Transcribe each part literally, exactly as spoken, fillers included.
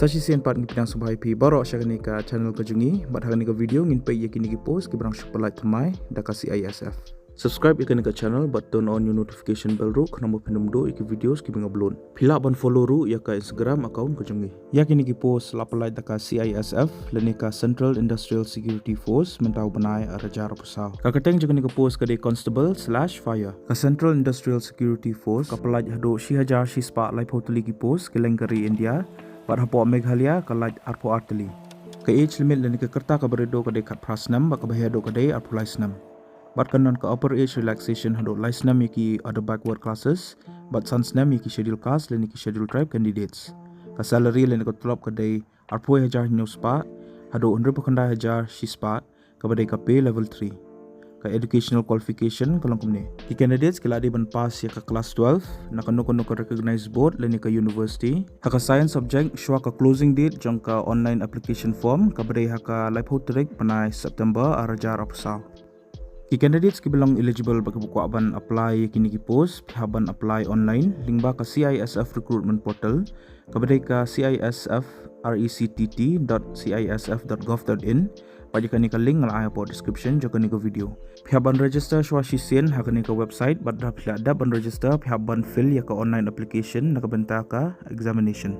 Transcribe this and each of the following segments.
Sa shisien pat ngi pdiang sngewbha ïa phi baroh sha kane ka channel ka jong ngi, bad ha kane ka video ngin peit ïa kine ki post kiba dang shu pynlait thymmai da ka C I S F. Subscribe ïa kane ka channel bad turn on ïa u notification bell ruh, khnang ba phin ym duh ïa ki videos kiba nga upload. Phi lah ban follow ruh ïa ka Instagram account ka jong ngi. Ïa kine ki post la pynlait da ka C I S F lane ka Central Industrial Security Force mynta u bnai ar hajar arphew saw. Ka kyrteng jong kane ka post ka dei constable slash fire. Ka Central Industrial Security Force ka pynlait haduh shi hajar shi spah laiphew tylli ki post kylleng ka ri India, bad hapoh Meghalaya ka lait arphew ar tylli. Ka age limit lane ka rta kaba rit duh ka dei khatphra snem, bad kaba heh duh ka dei arphew lai snem. Bad kan don ka upper age relaxation haduh lai snem ïa ki other backward classes, bad san snem ïa ki schedule caste lane ki schedule tribe candidates. Ka salary lane ka tulop ka dei arphew hajar hynñiew spah haduh hynriewphew khyndai hajar shi spah, kaba dei ka pay level three. Ka educational qualification ka long kumne: ki candidates ki la dei ban pass ïa ka class twelve na kano kano ka recognized board lane ka university ha ka science subject shwa ka closing date jong ka online application form, kaba dei ha ka laiphew tarik bnai September ar hajar arphew saw. Ki candidates kiba long eligible bad kiba kwah ban apply ïa kine ki post, phi hap ban apply online lyngba ka C I S F recruitment portal, kaba dei ka C I S F recruitment dot C I S F dot gov dot in. Bad ïa kane ka link nga la ai hapoh description jong kane ka video. Phi hap ban register shwa shisien ha kane ka website, bad haba phi la dep ban register phi hap ban fill ïa ka online application na ka bynta ka examination.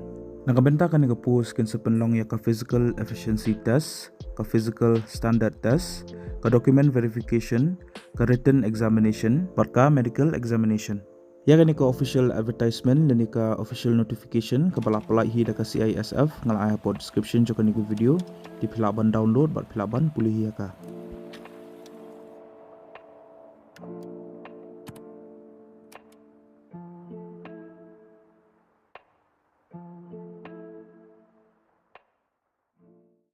Na ka bynta kane ka post kin sa pynlong ïa ka physical efficiency test, ka physical standard test, ka document verification, ka written examination bad ka medical examination. Ïa kane ka official advertisement lane ka official notification kaba la pynlait hi da ka C I S F nga la ai hapoh description jong kane ka video. Te phi lah ban download bad phi lah ban pule hi ïa ka.